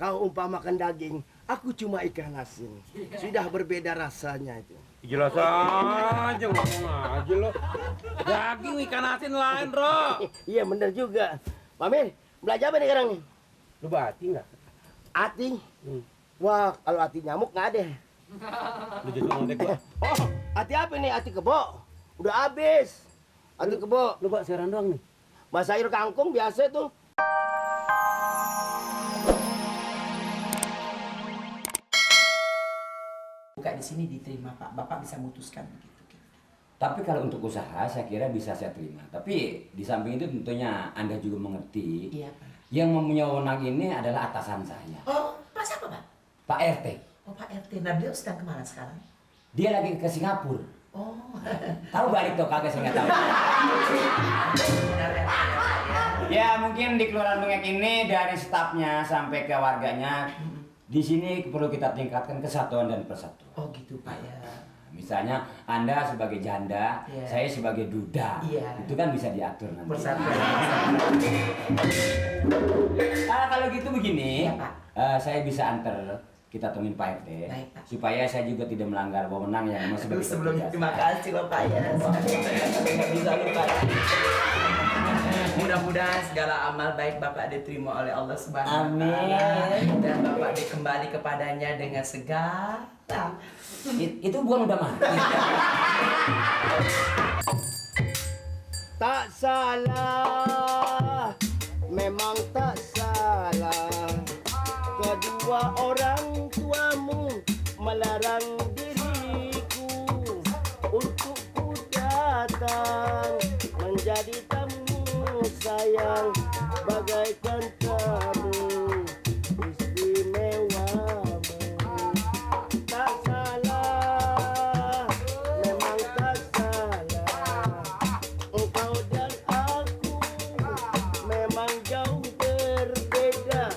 Kau umpamakan daging, aku cuma ikan asin. Sudah berbeda rasanya itu. Jelas aja ngomong aja lo. Daging ikan asin lain, Bro. Iya bener juga. Pamir, belajar apa nih sekarang nih? Lu bati nggak? Ati? Wah, kalau ati nyamuk nggak ada. Lu jadi ngondek gua. Oh, ati apa nih? Ati kebo. Udah habis. Ati kebo. Lu bak siaran doang nih. Mas sayur kangkung biasa tuh. Buka di sini diterima Pak, Bapak bisa memutuskan begitu. Tapi kalau untuk usaha saya kira bisa saya terima. Tapi di samping itu tentunya Anda juga mengerti. Iya Pak. Yang mempunyai wewenang ini adalah atasan saya. Oh, Pak siapa Pak? Pak RT. Oh Pak RT, nah beliau sedang kemana sekarang? Dia lagi ke Singapura. Oh, Tahu balik tuh kagak saya nggak tahu. Ya mungkin di Kelurahan Bengek ini dari stafnya sampai ke warganya di sini perlu kita tingkatkan kesatuan dan persatuan. oh gitu Pak ya. Misalnya Anda sebagai janda, Iya. saya sebagai duda, Iya. itu kan bisa diatur nanti. Persatuan. Kalau gitu begini, Iya, Pak. Saya bisa antar kita temuin Pak RT, Baik, Pak. supaya saya juga tidak melanggar wewenang yang memang sebagai Sebelumnya petugas. terima kasih loh Pak ya. Nggak bisa lupa. Mudah-mudahan segala amal baik Bapak diterima oleh Allah Subhanahu wa Ta'ala. Amin. Dan Bapak dikembali kepadanya dengan segala. Itu bukan udah mati. Tak salah, memang tak salah. Kedua orang tuamu melarang diriku untuk ku datang menjadi tamu sayang bagaikan kamu istimewamu. Tak salah, memang tak salah. Engkau dan aku memang jauh berbeda.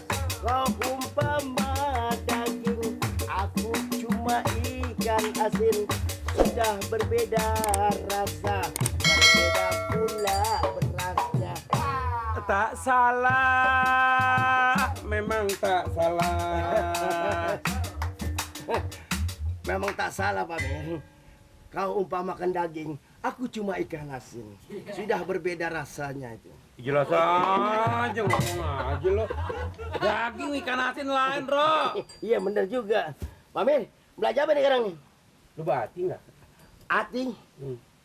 Kau umpama daging, aku cuma ikan asin. Sudah berbeda rasa, berbeda pula berasnya. Tak salah, memang tak salah. Memang tak salah, Pak Mir. Kau umpamakan daging, aku cuma ikan asin. Sudah berbeda rasanya itu. Jelas aja ngomong aja lo. Daging ikan asin lain, Bro. Iya bener juga. Pak Mir, belajar apa nih sekarang nih? Lu bati nggak? Ati?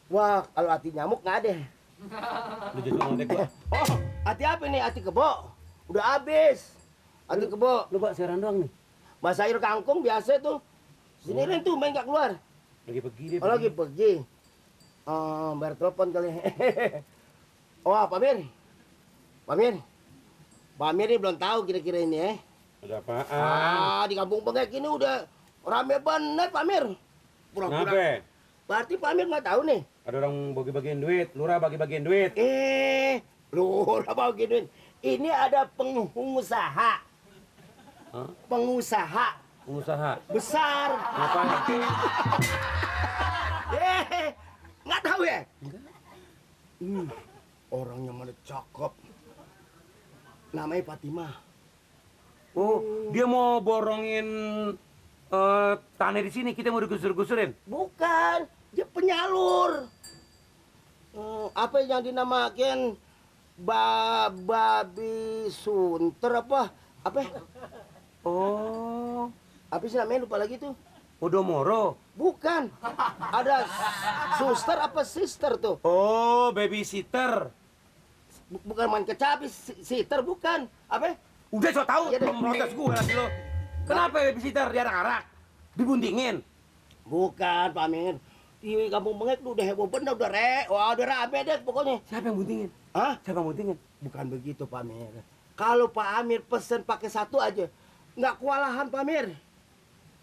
Wah, kalau ati nyamuk nggak ada. Lu jadi ngondek gua. Oh, ati apa nih? Ati kebo. Udah habis. Ati kebo. Lu bak siaran doang nih. Mas sayur kangkung biasa tuh. Sini Ren tuh main nggak keluar. Lagi pergi dia. Oh, lagi pergi. Bayar telepon kali. Oh, Pak Mir. Pak Mir. Pak Mir ini belum tahu kira-kira ini ya. Ada apaan? Di kampung Bengek ini udah rame banget Pak Mir. Pura-pura. Kenapa? Berarti Pak Mir nggak tahu nih. Ada orang bagi-bagiin duit, lurah bagi-bagiin duit. Lurah apa gini? Ini ada pengusaha. Hah? Pengusaha Pengusaha. besar. Ngapain? Nggak tahu ya? Orangnya mana cakep. Namanya Fatimah. Oh, dia mau borongin tanah di sini, kita mau digusur-gusurin. Bukan, dia penyalur. Apa yang dinamakan babi sunter apa? Apa? Oh, Apa sih namanya lupa lagi tuh? Odomoro. Bukan. Ada suster apa sister tuh? Oh, babysitter. Bukan main kecapi, sister bukan. Apa? Udah so tau, Iya, deh. protes gue lagi lo. Kenapa babysitter diarak-arak? Dibuntingin? Bukan, Pak Mir. Di kampung Bengek tuh udah heboh bener, udah rame deh pokoknya. Siapa yang buntingin? Hah? Siapa yang buntingin? Bukan begitu, Pak Mir. Kalau Pak Amir pesen pakai satu aja, nggak kewalahan, Pak Mir.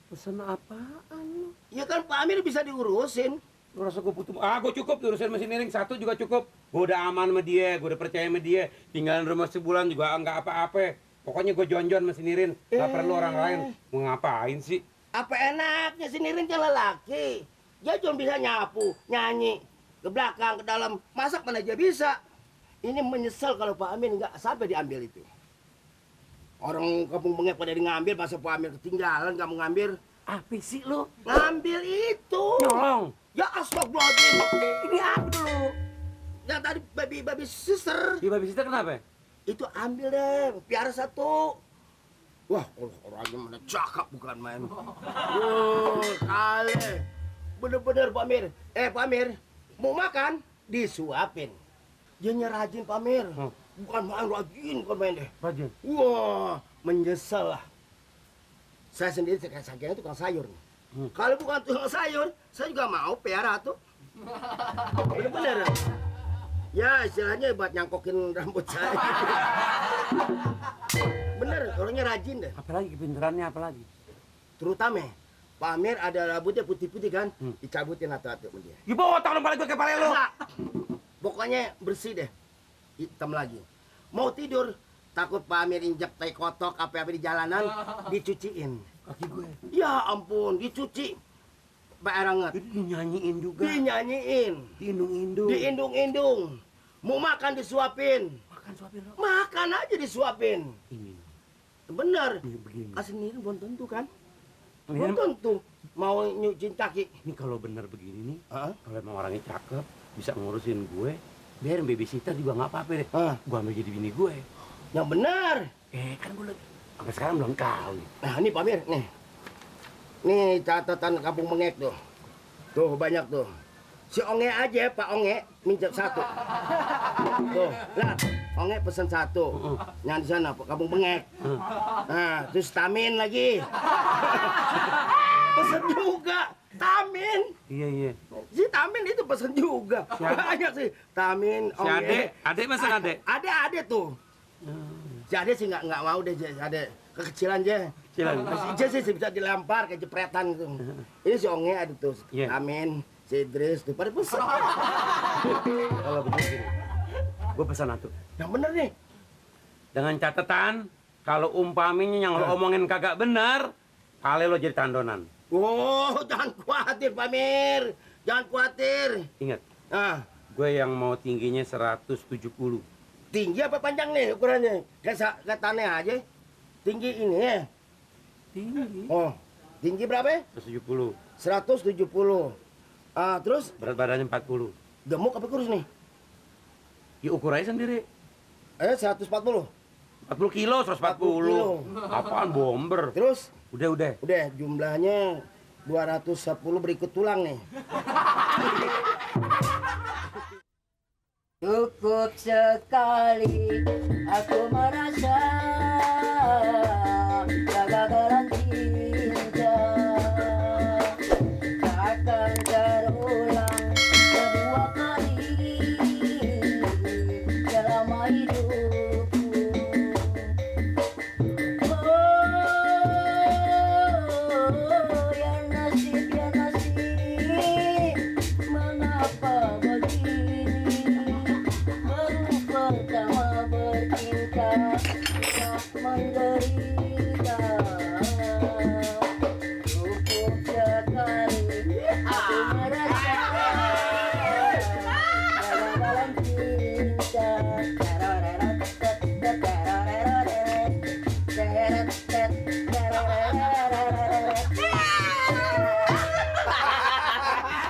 Pesen apaan lo? Ya kan Pak Amir bisa diurusin. Lu rasa gue butuh? Gue cukup urusin mesin miring satu juga cukup. Gue udah aman sama dia, gue udah percaya sama dia. Tinggalin rumah sebulan juga nggak apa-apa. Pokoknya gue jonjon mesin miring. Nggak perlu orang lain. Mau ngapain sih? Apa enaknya si Nirin kan lelaki. Dia cuma bisa nyapu, nyanyi, ke belakang, ke dalam, masak mana aja bisa. Ini menyesal kalau Pak Amin nggak sampai diambil itu. Orang kampung bengek pada ngambil, masa Pak Amir ketinggalan kamu ngambil? Apa sih lu? Ngambil itu. Nyolong. Ya astagfirullahaladzim. Ini apa dulu? Yang tadi baby sister. Di babi sister kenapa? Itu ambil deh, piara satu. Wah, orangnya mana cakep bukan main. Kali. Bener-bener Pak Amir. Pak Amir, mau makan? Disuapin. Dia rajin Pak Amir. Bukan main rajin, bukan main deh. Rajin. Wah, menyesal lah. Saya sendiri sakitnya tukang sayur. Kalau bukan tukang sayur, saya juga mau piara tuh. Bener-bener. Ya, istilahnya buat nyangkokin rambut saya. Bener, orangnya rajin deh. Apalagi kepintarannya apalagi? Terutama, Pak Amir ada rambutnya putih-putih kan, dicabutin atau-atau sama dia. Dibawa tangan balik gue ke kepala lu. Enggak. Pokoknya bersih deh, hitam lagi. Mau tidur, takut Pak Amir injak tai kotok apa-apa di jalanan, dicuciin. Kaki gue. Ya ampun, dicuci. Pak Eranget. Itu dinyanyiin juga. Dinyanyiin. Diindung-indung. Diindung-indung. Mau makan disuapin. Makan suapin lu. Makan aja disuapin. Ini. Bener. Ini begini. Kasih sendiri belum tentu kan? Ini, Belum tentu. Mau nyuciin kaki. ini kalau bener begini nih, Hah? kalau emang orangnya cakep, bisa ngurusin gue, biarin babysitter juga nggak apa-apa deh. Gue ambil jadi bini gue. Yang benar. Kan gue lagi, sampai sekarang belum kawin. Nah ini Pak Amir, nih. Nih catatan kampung Bengek tuh. Tuh banyak tuh. Si Onge aja, Pak Onge, minjem satu. Tuh, lihat. Onge pesen satu. Yang di sana, kampung Bengek. Nah, terus Tamin lagi. Pesen juga. Tamin. Iya. Si Tamin itu pesen juga. Banyak sih. Tamin, Si Onge. Ade masa Ade? Ada tuh. Si Ade sih nggak mau deh, Ade. Kekecilan aja. Kecilan. Si Ije sih bisa dilempar kayak jepretan gitu. Ini si Onge ada tuh. Iya. Amin. Si Idris tuh pada pesan. Kalau begini, gue pesan satu. Yang bener nih. Dengan catatan, kalau umpaminya yang lo omongin kagak benar, kali lo jadi tandonan. Oh, jangan khawatir Pak Mir. Jangan khawatir. Ingat, Nah, gue yang mau tingginya 170. tinggi apa panjang nih ukurannya? Kayak tanah aja. Tinggi ini ya. Tinggi. Oh, tinggi berapa ya? 170. 170. Terus Berat badannya 40. gemuk apa kurus nih? Ya ukur aja sendiri. 140. 40 kilo, 140. Apaan bomber? Terus Udah. udah jumlahnya 210 berikut tulang nih. Cukup sekali aku merasa kegagalan cinta takkan terulang kedua kali selama hidupku. Oh, ya nasib, mengapa begini? Baru pertama bercinta, tak menderita. Cukup sekali aku merasa dalam cinta.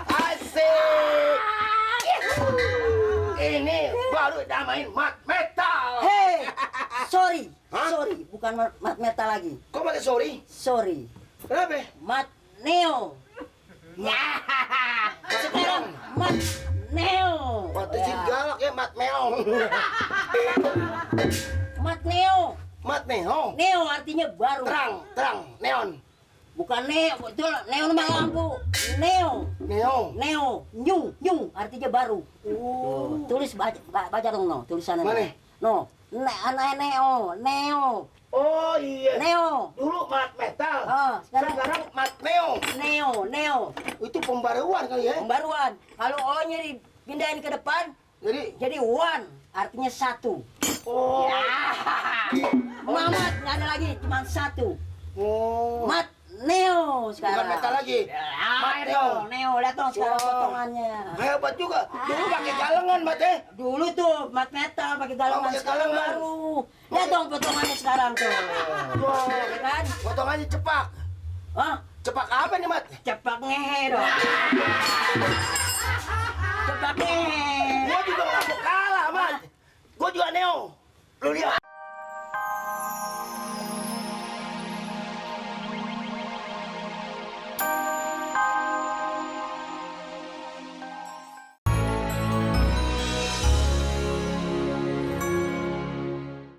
Asik. Ini baru namain mat metal. Hei, sorry, Hah? sorry, bukan mat metal lagi. Kok pakai sorry? Sorry, Kenapa? mat neo. Ya, sekarang mat neo. Pantesin galak ya mat meong. Mat neo. Mat meong. Neo artinya baru. Terang, neon. Bukan neo, betul. Neo nama lampu. Neo. Neong. Neo, nyung artinya baru. Tulis baca dong no, tulisannya. Mana? No, neo. Oh iya. Neo. Dulu mat metal. Sekarang Sekarang mat meong. neo. Itu pembaruan kali ya. Pembaruan. Kalau O-nya dipindahin ke depan, jadi one, artinya satu. Oh. Ya. Mamat nggak ada lagi, cuma satu. Oh. Mat Neo Bukan sekarang. metal lagi. Mat Neo, Neo. Neo, lihat dong sekarang Wow. potongannya. Hebat juga. Dulu pakai galengan, Mat ya. Dulu tuh mat metal pakai galangan, pakai sekarang galangan. baru. Lihat dong potongannya sekarang tuh. Wow. Ya kan? Potongannya cepak. Hah? Cepak apa nih, Mat? Cepak ngehe dong. Cepak ngehe. Gua juga nggak mau kalah, Mat. Gua juga Neo. Lu lihat.